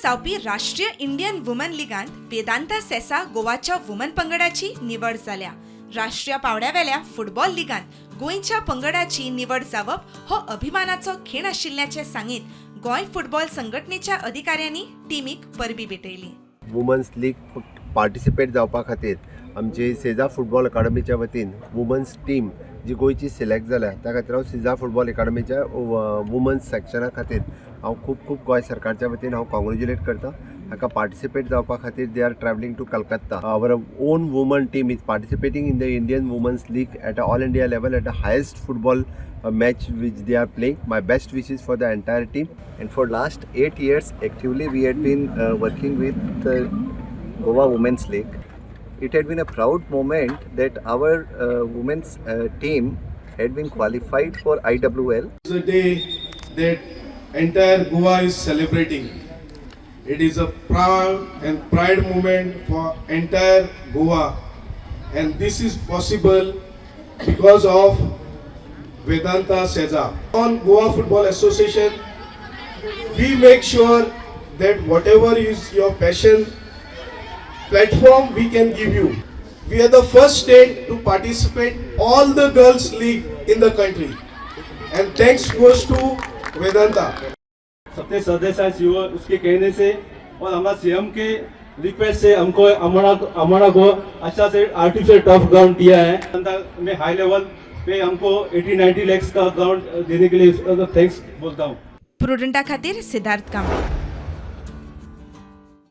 जावपी राष्ट्रीय Indian woman लिगांत Vedanta सेसा गोवाच्या वुमन पंगडाची निवड जाल्या. राष्ट्रीय पावंड्यावेल्या फुटबॉल लिगांत गोंयच्या पंगडाची निवड जावप हो अभिमानाचो खीण आशिल्ल्याचें सांगीत गोंय फुटबॉल संघटनेच्या अधिकाऱ्यांनी टिमीक परबीं भेटयली. वुमन्स लीग पार्टिसिपेट जावपा खातीर आमची सेजा फुटबॉल अकाडमीच्या वतीन वुमन्स टीम जी गोंयची सिलेक्ट जाल्या, त्या खातीर हांव सेजा फुटबॉल अकाडमीच्या वुमन्स सेक्शना खातीर हांव खूब खूब गोंय सरकारच्या वतीन हांव कॉंग्रेच्युलेट करता. हाका पार्टिसिपेट जावपा खातीर they are travelling to Calcutta. Our own woman team is participating in the Indian Women's League at all India level, at a highest football match which they are playing. My best wishes for the entire team. And for last 8 years actively we had been working with the Goa Women's League. It had been a proud moment that our women's team had been qualified for IWL. It's a day that entire Goa is celebrating. It is a proud and pride moment for entire Goa, and this is possible because of Vedanta Seza. On Goa Football Association, we make sure that whatever is your passion, platform we can give you. We are the first state to participate all the girls league in the country. And thanks goes to Vedanta. सबसे Sardesai CO, उसके कहने से और हमारा CM K request से हमको अमोड़ा अमोड़ा को अच्छा से artificial turf ground दिया है. में high level pay हमको 80 90 लैक्स का ग्राउंड देने के लिए thanks बोलता हूँ. प्रुडंटा खातीर सिद्धार्थ कांबळे.